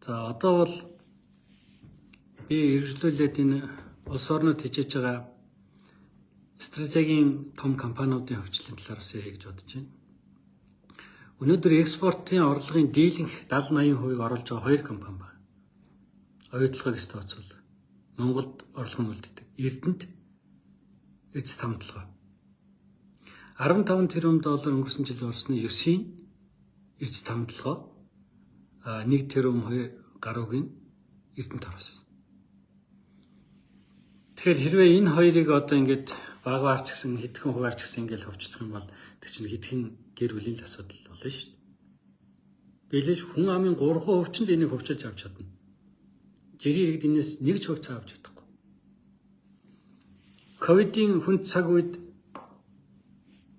За одоо бол би хэрэгжүүлээд энэ улс орнууд хичээж байгаа стратегийн том компаниудын хөгжлийн талаар бас ярих гэж бодож байна. Өнөөдөр экспортын орлогын дийлэнх 70-80% оруулж байгаа хоёр компани байна. Оюутлогыг гэж тооцвол Монголд орлого нь үлддэг. Эрдэнэт эц тамтлага. 15 тэрбум доллар өнгөрсөн жил орсны 9-ийн эрдэс тамтлага 1 тэрбум 2 гаруйг нь Эрдэнэт оруулсан. Тэгэхээр хэрвээ энэ хоёрыг одоо ингээд багаар ч гэсэн хэдхэн хувиар ч гэсэн ингээд ховчлох юм бол тэр чинь хэдхэн гэр бүлийн л асуудал болно шүү дээ. Билэж хүн амын 3% ч л энийг ховчилж авч чадна. Жирийн иргэд энэс нэг ч хувьцаа авч чадахгүй. Ковидын хүнд цаг үед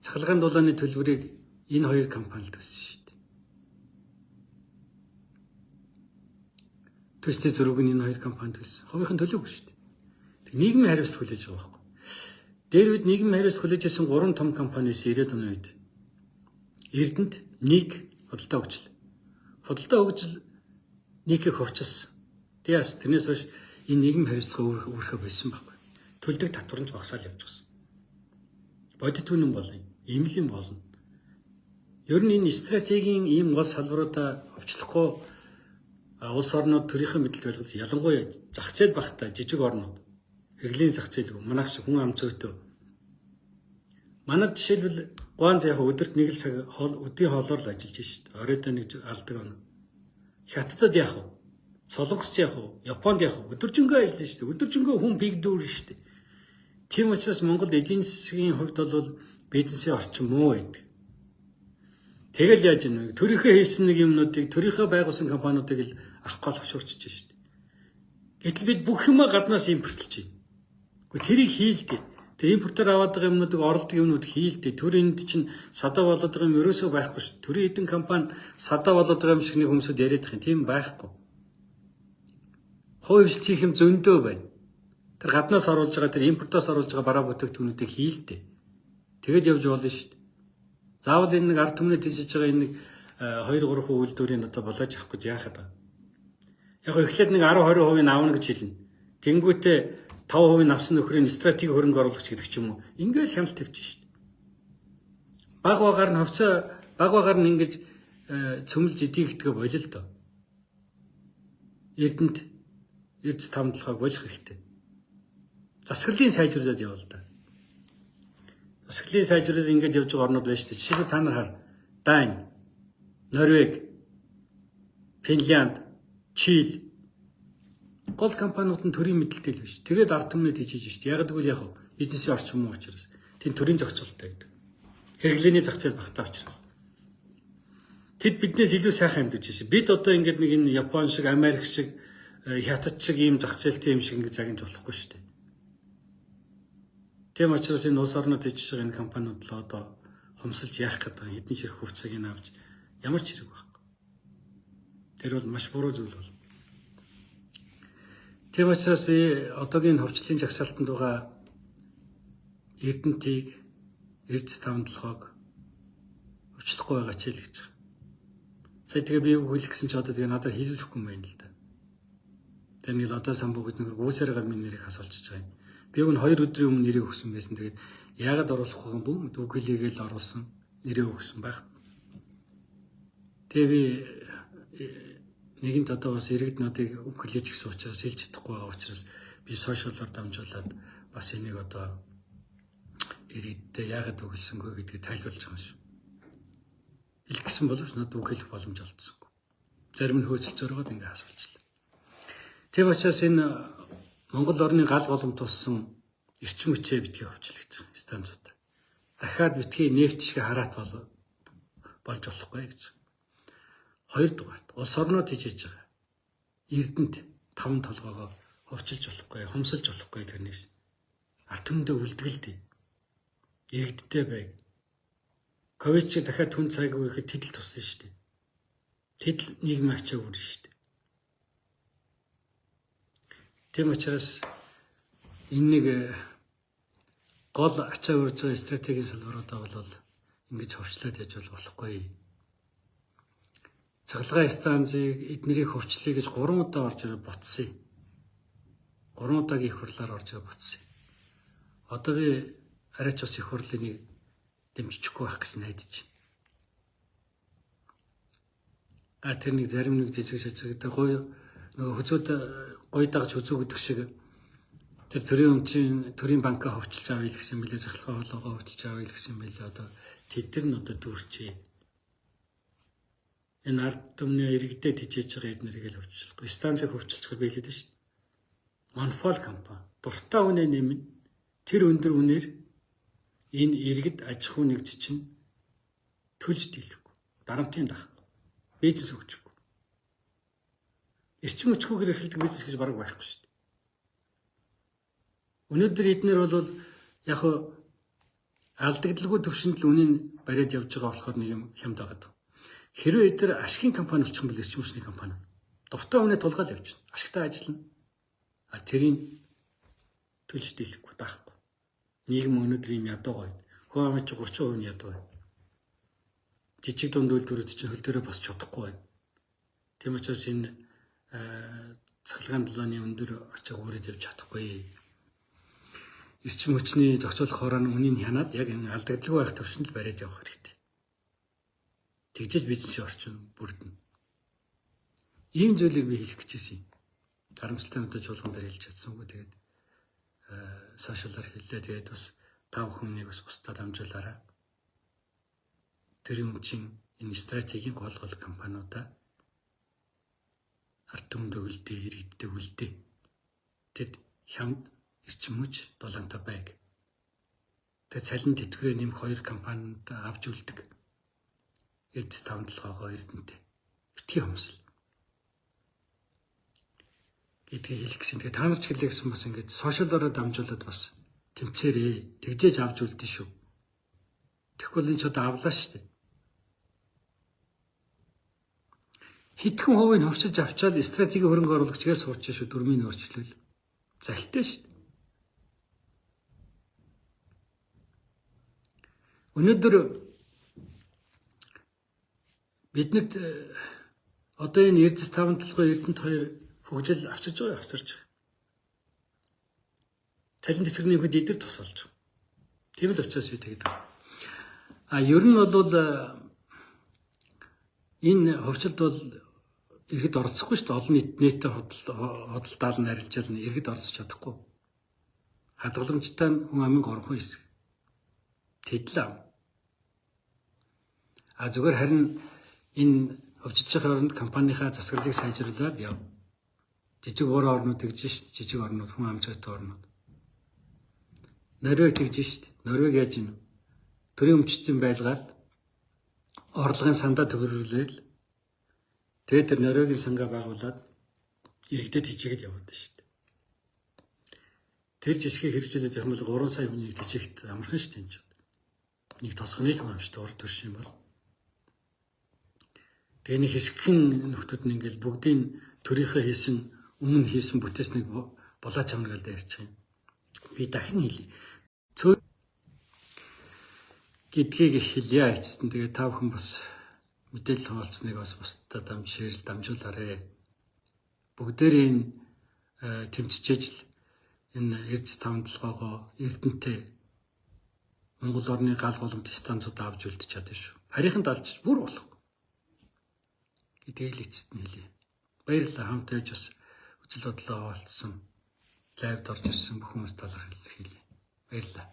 цахилгаан дулааны төлбөрийг энэ хоёр компани л төлсөн шүү дээ. Төстэй зөрүүг нь энэ хоёр компани төлсөн. Хувийнх нь төлөөгүй шүү дээ. Тэг нийгмийн хариуцлага хүлээж байгаа байхгүй. Дээр үед нийгмийн хариуцлага хүлээж байсан гурван том компани 90-ад оны үед. Эрдэнэт, нэг худалдаа хөгжил. Худалдаа хөгжил нийхийг ховчилсан. Тэгээс тэрнээс хойш энэ нийгмийн хариуцлага үүрхэ болсон байхгүй. Төлдөг татвар нь багасаал явчихсан. Бодит үнэн болно. Эмнэлэн болно. Ер нь энэ стратегийн ийм гол салбаруудаа ховчлохгүй улс орнууд төрийнхөө мэдлэлд байлгаж ялангуяа зах зээл багтаа жижиг орнууд хэрэглийн зах зээлгүй манайх шиг хүн ам цөөтөө. Манайд жишээлбэл гуанз яг өдөрт нэг л цаг хоол өдрийн хоолоор л ажиллаж шít. Оройдоо нэг алдаг оноо. Хятадд яг вэ? Солонгост яг вэ? Японд яг вэ? Өдөржингөө ажиллаж шít. Өдөржингөө хүн бигдүүр шít. Тийм учраас Монгол эдийн засгийн хувьд бол бизнесийн орчин муу байдаг. Тэгэл яаж юм бэ? Төрийнхөө хийсэн нэг юмнуудыг төрийнхөө байгуулсан компаниудыг л авах гол хошуурчиж шít. Гэтэл бид бүх юмаа гаднаас импортлж байна. Гэхдээ тэрийг хийлдэ. Тэр импортоор аваад байгаа юмнуудыг оролдог юмнууд хийлдэ. Төр энд чинь садаа болоод байгаа юм ерөөсөө байхгүй шүү. Төрийн эдэн компани садаа болоод байгаа юм шиг нэг хүмүүсүүд яриад их юм. Тийм байхгүй. Хувь хвшлт хийх юм зөндөө байна. Тэр гаднаас оруулж байгаа тэр импортоос оруулж байгаа бараа бүтээгдэхүүнүүдийг хийлдэ. Тэгэд явж болно шүү дээ. Заавал энэ нэг ард түмнээ тийшэж байгаа энэ нэг 2 3% үйлдвэрийн одоо болоож авах гэж яахад байгаа. Яг эхлээд нэг 10 20% нь авна гэж хэлнэ. Тэнгүүтээ 5% нь авсан нөхрийн стратеги хөрөнгө оруулагч гэдэг ч юм уу. Ингээл хяналт тавьчих шүү дээ. Баг багаар нь хувьцаа баг багаар нь ингэж цөмлж идэгдэхгээ болил л доо. Эрдэнэт эрдэс тамдлагыг болох хэрэгтэй. Засаглалын сайжруулаад явал та. Засаглалын сайжруулаад ингэж явж байгаа орнууд байна шүү дээ. Жишээлбэл та нар хар Дани, Норвег, Финлянд, Чили гол компаниуд нь төрийн мэдлэлтэй л биш. Тэгээд ард түмнээ тийжиж шүү дээ. Яг гэвэл яг бизнесийн орчин муу учраас тийм төрийн зохицолтой гэдэг. Хэрэглээний зах зээл багтаа учраас. Тэд биднээс илүү сайхан амьдарч байсан. Бид одоо ингээд нэг энэ Япон шиг, Америк шиг, Хятад шиг ийм зах зээлтэй юм шиг ингээд загнаж болохгүй шүү дээ. Тийм учраас энэ улс орнууд ижиж байгаа энэ компаниуд л одоо хумсалж яах гэдэг хэдэн ширхэг хувьцааг нь авч ямар ч хэрэг байхгүй. Тэр бол маш буруу зүйл бол. Тийм учраас би одоогийн хөвчлөлийн жагсаалтанд байгаа Эрдэнтийг Эрдэс таван толгойг хөвчлөхгүй байгаа ч л гэж байгаа. Сая тэгээ би юу хэлэх гэсэн чи одоо тэгээ надад хэлүүлэхгүй юм байна л да. Тэгээ нэг л одоо самбуу гэж нэг гүйсээр гал миний нэрийг асуулчихж байгаа юм. Би өгн 2 өдрийн өмнө нэрээ өгсөн байсан. Тэгээд яагаад оруулахгүй юм бүү? Үг хэлээгээл оруулсан. Нэрээ өгсөн байх. Тэгээ би нэгэнт одоо бас иргэд надыг үг хэлээч гэсэн учраас хэлж чадахгүй байгаа учраас би сошиалор дамжуулаад бас энийг одоо иргэдтэй яагаад үг хэлсэнгүй гэдгийг тайлбарлаж байгаа юм шүү. Хэлэх гэсэн боловч надад үг хэлэх боломж олдсонгүй. Зарим нь хөөцөлцөөрөөд ингэ асуулчлаа. Тийм учраас энэ Монгол орны гал голомт туссан эрчим хүчээ битгий ховчлогч байгаа станцууд. Дахиад битгий нефт шиг хараат болж болохгүй гэж. Хоёрдугаарт улс орнууд хичээж байгаа. Эрдэнэт таван толгоогоо ховчилж болохгүй, хумсалж болохгүй тэрнээс. Ард түмэндээ үлдгэлдээ. Иргэдтэй байг. Ковид чи дахиад түн цайг үехэд тэдэл туссан шүү дээ. Тэдэл нийгмийн ачаа үүрнэ шүү дээ. Тийм учраас энэ нэг гол ачаа үрж байгаа стратегийн салбаруудаа бол ингэж ховчлоод яж болохгүй. Цахилгаан станцыг эднэрийг хөвчлөе гэж 3 удаа орж ирээ ботсон. 3 удаагийн их хурлаар орж ирээ ботсон. Одоо би арайч бас их хурлыг нэг дэмжихгүй байх гэж найдаж байна. А тэр нэг зарим нэг жижиг шижиг тэр гоё нөгөө хүзүүд гоё дагж хүзүү гэдэг шиг тэр төрийн өмчийн төрийн банкаа ховчилж авъя гэсэн юм билээ, цахилгаан хоолоогоо ховчилж авъя гэсэн юм билээ. Одоо тэд нар нь одоо дүүрчээ. Энэ ард түмний иргэдэд тижээж байгаа эднэрийг л ховчлохгүй. Станцыг ховчилчихор биелээд шүү дээ. Монопол компани. Дуртай үнэ нэмнэ. Тэр өндөр үнээр энэ иргэд аж ахуй нэгж чинь төлж дийлэхгүй. Дарамтын даахгүй. Бизнес өгчихгүй. Эрчим хүчгүйгээр эрхэлдэг бизнес гэж бараг байхгүй шүү дээ. Өнөөдөр эднэр бол яг алдагдaltaгүй төвшөнд л үнийн бариад явж байгаа болохоор нэг юм хямд байгаа. Хэрвээ эдгээр ашигын компани болчих юм бол эрчим хүчний компани. Дуртай үнэ тулгаал явж байна. Ашигтай ажиллана. А тэрийг төлж дийлэхгүй даахгүй. Нийгэм өнөөдөр ийм ядуу гоё. Хөө амын чи 30% нь ядуу байна. Жижиг дунд үйлдвэрүүд чинь хөл дээрээ босч чадахгүй байна. Тийм учраас энэ цахилгаан долооны өндөр очиг үүрээд явж чадахгүй. Эрчим хүчний зохицуулах хороо нь үнийг хянаад яг энэ алдагдaltaгүй байх төвшөнд л бариад явах хэрэгтэй. Тэгжээж бизнесийн орчин бүрдэнэ. Ийм зүйлийг би хэлэх гэж байсан юм. Харамсалтай надад чуулган дээр хэлж чадсангүй. Тэгээд сошиалар хэллээ. Тэгээд бас та бүхнийг бас бусдад дамжуулаарай. Төрийн өмчийн энэ стратегийн гол гол компаниудаа ард түмэнд үлдээ, иргэддээ үлдээ. Тэд хямд эрчим хүч дулаантай байг. Тэгээд цалин тэтгэврээ нэмэх 2 компанид авч үлдэг. Эрдэс таван толгоогоо Эрдэнэтэй. Битгий хомсол гэдгийг хэлэх гэсэн. Тэгээ та нар ч хэлээ гэсэн бас ингээд сошиалороо дамжуулаад бас тэмцээрээ. Тэгжээж авч үлдэн шүү. Тэгэхгүй л энэ ч одоо авлаа шүү дээ. Хэдхэн хувийг хөвчөж авчаад стратегийн хөрөнгө оруулагчгээ сурч шүү дөрмийн өөрчлөл. Залтай шүү. Өнөөдөр биднэрт одоо энэ Эрдэс таван толгой Эрдэнэт хоёр хөгжил авчирж байгаа авчирж байгаа. Цалин тэтгэврийн нэмэхэд эдгээр тус болж байгаа. Тийм л учраас би тэгдэг. А ер нь бол энэ хөвчлөлд бол иргэд оролцохгүй шүү дээ. Олон нийт нийтээ худалдаал нь арилжаал нь иргэд оролцож чадахгүй. Хадгаламжтай нь хүн амын 3 хэсэг. Тэдлээ. А зүгээр харин энэ хөвчилж байгаа оронд компанийнхаа засаглалыг сайжруулаад яв. Жижиг буруу орнууд тэгж шít. Жижиг орнууд, хүн амжаатай орнууд. Норвег тэгж шít. Норвег яаж юм? Төрийн өмчтийн байлгаал орлогын сандаа төгрүүлээл тэгээд тэр Норвегийн сангаа байгуулад иргэдэд хичээгээд яваад шít. Тэр жишгийг хэрэгжүүлээд явах юм бол 3 сая хүнийг хичээхэд амархан шít энэ ч. Нэг тосгоны л хүн амжтай урд төрш юм бол. Тэгээ нэг хэсэгхэн нөхдүүд нь ингээл бүгдийн төрийнхөө хийсэн өмнө хийсэн бүтээснийг болоо чамна гэж ярьчих юм. Би дахин хэлье. Цөө гэдгийг хэлье эцэст нь. Тэгээ та бүхэн бас мэдээлэл хуваалцсныг бас бусдад дамжуулал дамжуулаарэ. Бүгдээрээ энэ тэмцэж л энэ Эрдэс таван толгоогоо Эрдэнэтэй Монгол орны гал голомт станцуудаа авч үлдчих чадна шүү. Харийнхан далчиж бүр болох гэдгийг л эцэст нь хэлье. Баярлалаа, хамт байж бас үзэл бодлоо хуваалцсан, лайвд орж ирсэн бүх хүмүүст талархал хэлье. Баярлалаа.